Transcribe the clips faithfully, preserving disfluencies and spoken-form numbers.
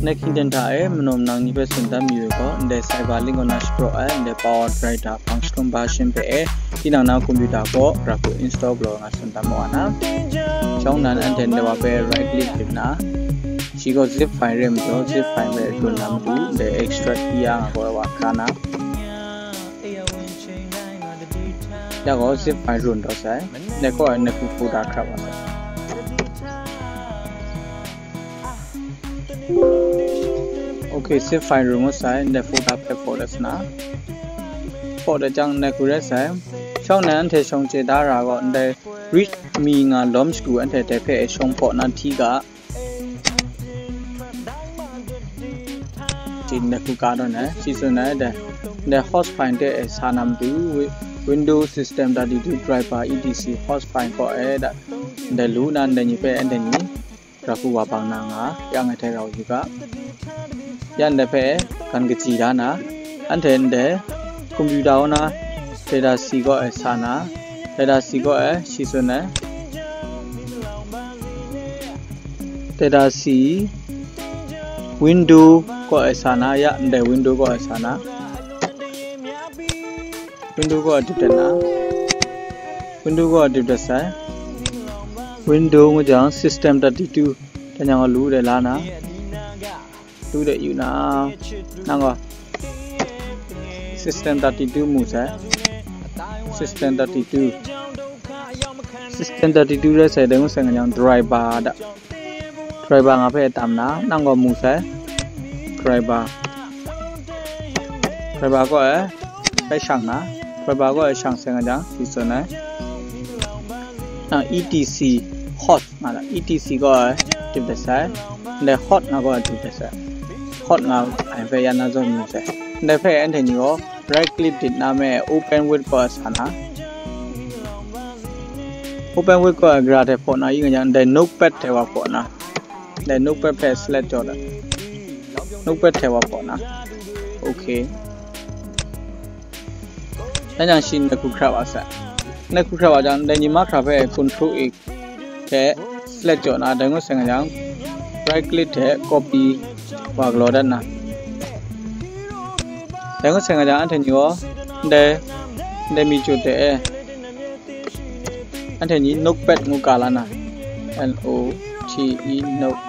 Nde Kingdom hta e manaw manang ni hpe tsun dan mi we gaw, ndai Cyber Link kaw na shapraw ai, ndai Power Driver hpang shalum version hpe e, tinang na computer kaw ra hku install galaw nga tsun dan mawa na. Shawng nnan anhte ndai wa hpe right click dip na, shi gaw zip file re majaw, zip file hpe run na matu, ndai extract ya nga gaw wa hkra na. Ya gaw zip file run taw sai, ndai kaw ai nde hku folder hkra wa sai. Ok, zip file run ngut sai, ndai folder hpe folder sna. Folder jang ndai hku rai sai. Shawng nnan anhte shawng chye da ra gaw, ndai read mi nga lawm shagu anhte dai hpe shawng paw na hti ga. Shi ndai hku ka daw na, shi tsun na, ndai, ndai host file hte e sa na matu, wi-, Windows System thirty-two Driver E T C host file kaw e da, ndai lu na, ndai ni hpe anhte ni ra hku wa bang na nga, ya ngai hte rau yu ga. Ya ndai hpe gan kaji da na, anhte ndai computer kaw na data C kaw e sa na, data C kaw e shi tsun ai, data C window kaw e sa na, ya ndai window kaw e sa na. Window kaw dip dat na. Window kaw dip dat sai. Window ngu jang system thirty-two. Dan jang lu de la na. Lu de yu na. Nang gaw system thirty-two mu sai. System thirty-two. System thirty-two rai sai, dai ngu sai nga jang driver da. Driver nga hpe tam na, nang gaw mu sai. Driver. Driver kaw e bai shang na. Driver kaw e shang sai nga jang, shi tsun ai. Nang E T C host nga la, E T C kaw e dip dat sai. Ndai host nga kaw e dip dat sai. Host nga ai hpe ya na zawn mu sai. Ndai hpe anhte ni gaw right click dip na me, open with kaw e sa na. Open with kaw e gara hte hpaw na, yu nga jang, ndai notepad hte wa hpaw na. Ndai notepad hpe select jaw dat. Notepad hte wa hpaw na. Ok. Dan jang shi ndai hku hkra wa sai. Ndai hku hkra wa jang, ndai ni mahkra hpe control A hte select jaw na, dai ngut sai nga jang, right click hte copy wa galaw dat na. Dai ngut sai nga jang, anhte ni gaw ndai, ndai mi jut de e. Anhte ni notepad ngu ka la na. N O T E, note.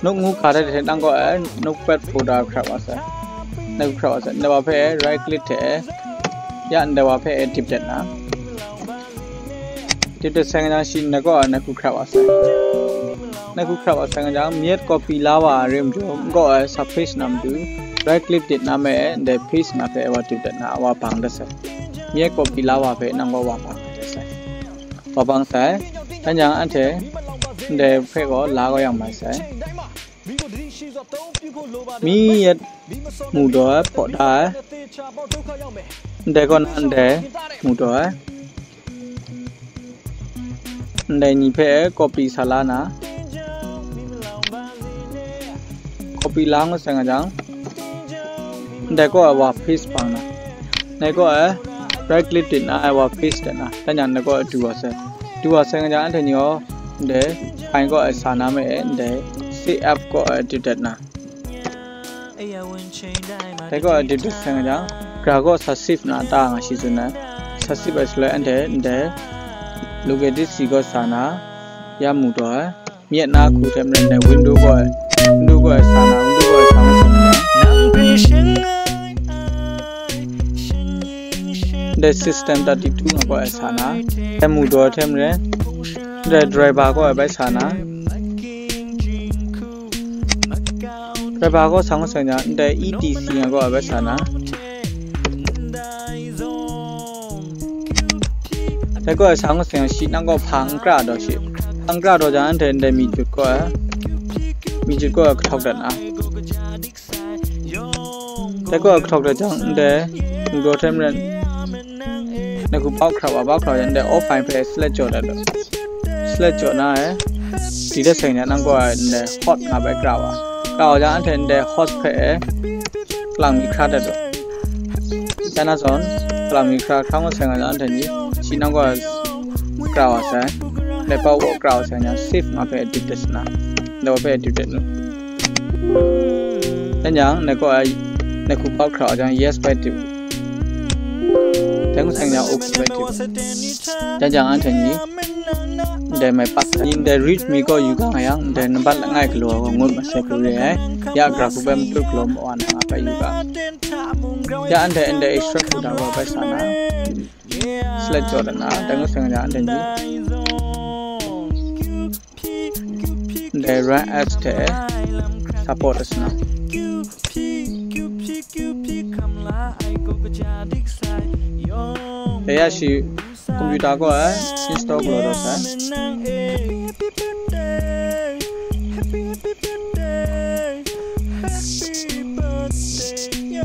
Note ngu ka dat hte nang gaw, eh, notepad folder hkra wa sai. Nang hkra wa sai. Ndai wa hpe right click hte, ya ndai wa hpe dip dat na. Dip dat sai nga jang shi nang gaw, nang hkra wa sai. Nang hkra wa sai nga jang, myit copy la wa re majaw, nang gaw, eh, sa paste na matu, right click dip na me, ndai paste nga hpe wa dip dat na, wa bang dat sai. Myit copy la wa hpe nang gaw wa bang dat sai. Wa bang sai. Dan jang anhte ndai hpe gaw la kau yang mai sai. Mi yet mu daw ai, hpaw da ai. Ndai kaw na ndai mu daw ai. Ndai ni hpe copy sa la na. Copy la ngut sai nga jang, ndai kaw ai wa paste bang na. Ndai kaw ai right click dip na ai wa paste dat na. Dan jang ndai kaw ai du wa sai. Du wa sai nga jang, anhte ni gaw ndai file kaw ai sa na me, ndai save kaw ai dip dat na. Dai kaw ai dip dat sai nga jang, gara kaw sa save na ta nga shi tsun ai. Sa save ai shaloi anhte ndai located C kaw sa na, ya mu daw ai. Myit na hku hte maren dai window gaw, window gaw sa na, window gaw sa na. Dai system thirty-two nga gaw sa na, dai mu daw hte maren, dai driver gaw bai sa na. Driver gaw sa ngut sai nga jang, dai E T C nga gaw bai sa na. Dai gaw sa ngut sai nga jang, shi nang gaw hpang kra daw shi. Hpang kra daw jang, anhte ndai mi jut gaw, mi jut gaw kahtaw dat na. Dai gaw kahtaw dat jang, ndai mu daw hte maren, ndai hku bau hkra wa, bau hkra wa jang, ndai off file hpe select jaw dat daw. Select jaw na e, di dat sai nga jang, nang gaw ndai host nga bai kra wa. Kra wa jang, anhte ndai host hpe kalang mi hkra dat daw. Ya na zawn, kalang mi hkra hkra ngut sai nga jang, anhte ni shi nang gaw kra wa sai. Dai bau wa kra wa sai nga, save nga hpe dip dat sa na, dai wa hpe dip dat nu. Dan yang, na kaw ai, na hku bau hkra wa jang, yes bai dip. Dan ngut sai nga, okay bai dip. Dan yang, anhte ni, dai mai pak, ni dai reach me kaw yu ga nga yang, dai nambat langai galaw ai gaw ngut masai hku re ai. Ya gra hku bai matut galaw ma wa na nga bai yu ga. Ya anhte ndai extract hku da wa bai sa na. Select jaw dat na, dan ngut sai nga jang, anhte ni ndai run as hte support dat sa na. Dai ya shi computer kaw ai install galaw dat sai.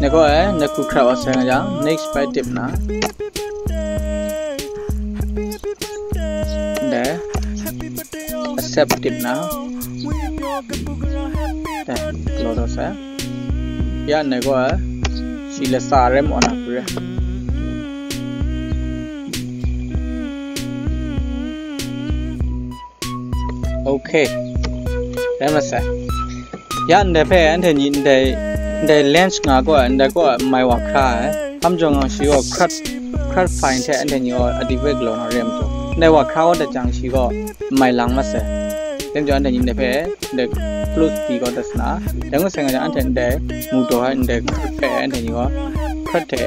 Na kaw ai, na hku hkra wa sai nga jang, next bai dip na. Dai, accept dip na. Dai, galaw dat sai. Ya na kaw ai, shi lasa rem wa na hku re. Okay. Rai masai. Ya ndai hpe anhte ni ndai, ndai lens nga gaw, ndai gaw mai wa hkra ai. Hkam jawng gaw shi gaw crack, crack file hte anhte ni gaw activate galaw na re ai majaw, ndai wa hkra wa dat jang shi gaw mai lang masai. Dai majaw anhte ni ndai hpe ndai close di gaw dat sa na. Dai ngut sai nga jang anhte ndai mu daw ai ndai crack hpe anhte ni gaw crack hte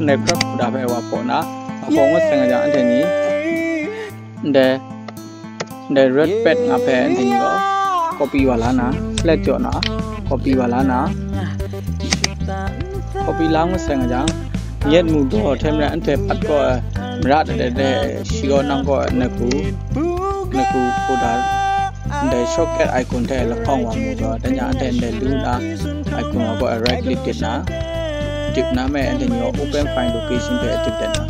ndai crack hku da hpe wa hpaw na. Wa hpaw ngut sai nga jang anhte ni ndai, ndai red pad nga hpe anhte ni gaw copy wa la na, select jaw na, copy wa la na, copy la ngut sai nga jang, myit mu daw hte maren anhte pat gaw ai, mara de de de, shi gaw nang gaw ai, na hku, na hku hku da, ndai shortcut icon hte lahkawng wa mu daw, dan yang anhte ndai lu na icon wa gaw ai right click dip na, dip na me anhte ni gaw open file location hpe dip dat na.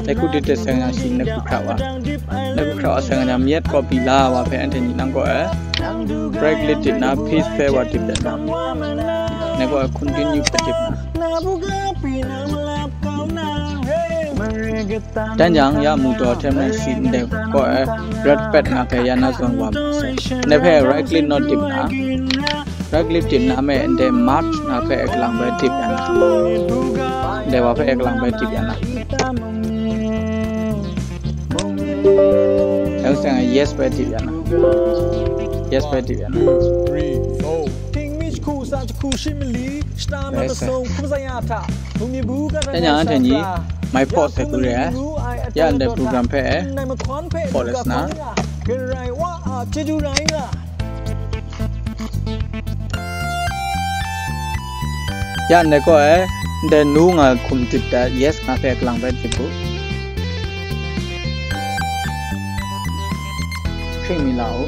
Na hku dip dat sai nga jang shi na hku hkra wa. Na hku hkra wa sai nga jang myit copy la wa hpe anhte ni nang gaw ai right click dip na paste hpe wa dip dat na. Na gaw ai continue hpe dip na. Dan yang ya mu daw hte maren shi ndai gaw ai red pad nga hpe ya na zawn wa mu sai. Ndai hpe right click naw dip na. Right click dip na me, ndai mark nga hpe kalang bai dip ya na. Ndai wa hpe kalang bai dip ya na. Dai ngut sai nga yes bai dip ya na. Yes bai dip ya na. Yes, sir. Dan yang anhte ni mai pause hku re ai. Ya ndai program hpe pause na. Ya ndai gaw ai, ndai nu nga hkum dip dat, yes nga hpe kalang bai dip u. Screen mi la u.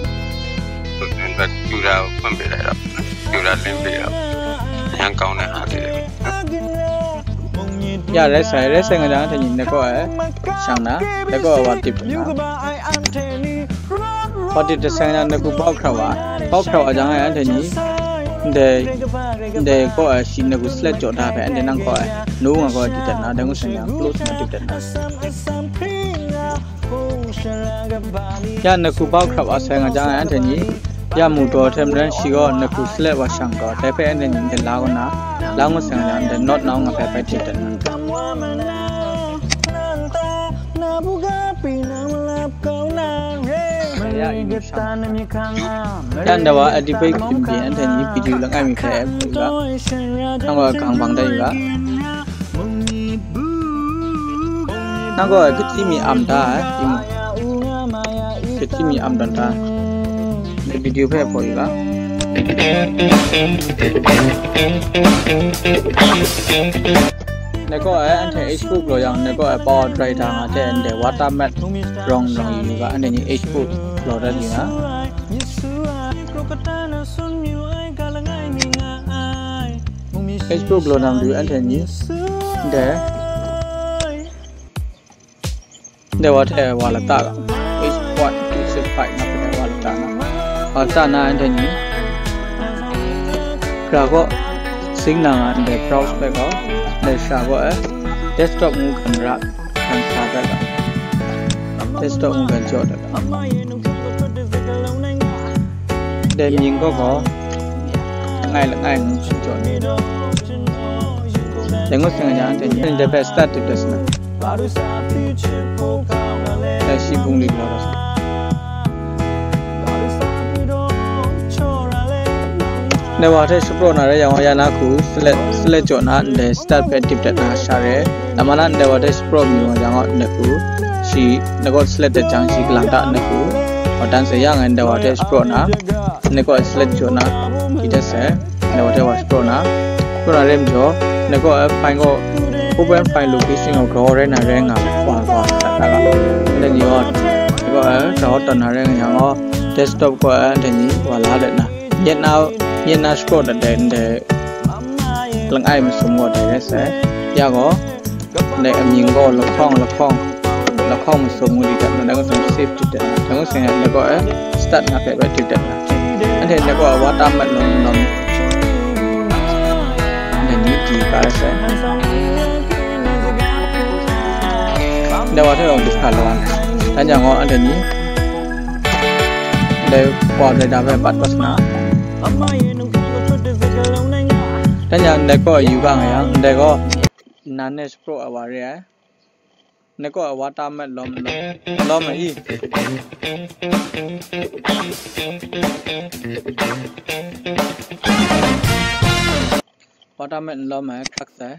သူကပြုတာဖွင့်ပေးလိုက်တော့ပြုတာလင်းပေးတော့အရမ်းကောင်းတဲ့ဟာလေးတွေ Ya rai sai, rai sai nga jang anhte ni ndai gaw ai shang na, ndai gaw ai wa dip na. Wa dip dat sai nga jang na hku bau hkra wa, bau hkra wa jang ai anhte ni ndai, ndai gaw ai shi na hku select jaw da hpe anhte nang gaw ai nu nga gaw ai dip dat na, dai ngut sai nga close na dip dat na. Ya na hku bau hkra wa sai nga jang ai anhte ni, ya mu daw hte maren shi gaw na hku select wa shang gaw, dai hpe anhte ni ndai la kaw na, la ngut sai nga jang, ndai not now nga hpe bai dip dat na. Ya, ya, ya, ndai wa activate hpyi byin anhte ni video langai mi hpe yu ga, nang gaw gang bang dat yu ga. Nang gaw kachyi mi am da ai, yu mu. Kachyi mi am dan da. Ndai video hpe hpaw yu ga. Ndai gaw ai, anhte H P galaw yang, ndai gaw ai, power driver nga hte ndai watermark rawng rawng yu yu ga, anhte ni H P galaw dat yu na. H P galaw na matu anhte ni ndai, ndai wa hte wa lata ga, H point two six five nga hpe wa lata na. Wa lata na anhte ni gra gaw sing na nga ndai browse bai gaw, ndai sha gaw ai desktop ngu camera hkran sa dat ga. desktop ngu ga jaw dat. Dai mying kaw gaw langai langai ngu shi jaw ni. Dai ngut seng yang dai ni dai bai start tip dat sa na. Dai shi bung li galaw dat sa. Dai wa hte shapraw na rai yang gaw, ya na hku select, select jaw na ndai start hpe tip dat na sha re. Namana ndai wa hte shapraw mi wa yang gaw, ndai hku shi ndai gaw select dat jang shi kalang ta ndai hku. Wa dan sai yang ndai wa hte shapraw na, ndai gaw select jaw na, i dat sai, ndai wa hte wa shapraw na, shapraw na rai majaw, ndai gaw file gaw open file location gaw grau rai na rai nga wa wa sa ta ga. Ndai ni gaw, ndai gaw grau tawn na rai nga yang gaw, desktop gaw ndai ni wa la dat na. Myit na, myit na shapraw dat dai ndai langai masum gaw dai rai sai. Ya gaw, ndai amying gaw lahkawng, lahkawng, lahkawng masum ngu di dat na, dai ngut seng save tip dat na, dai ngut seng ndai gaw, eh, start na hpe bai tip dat na. Anhte ndai gaw wa tam mat lawm lawm. Ndai ni di ka rai sai. Ndai wa hte yawng di hka law na. Dan jang gaw, anhte ni, ndai wa ndai da hpe pat kau sa na. Dan jang ndai gaw yu ga nga yang, ndai gaw nan e shapraw ai wa re ai. Ndai gaw wa tam mat lawm, lawm, lawm ai i. Wa tam mat lawm ai hkrak sai.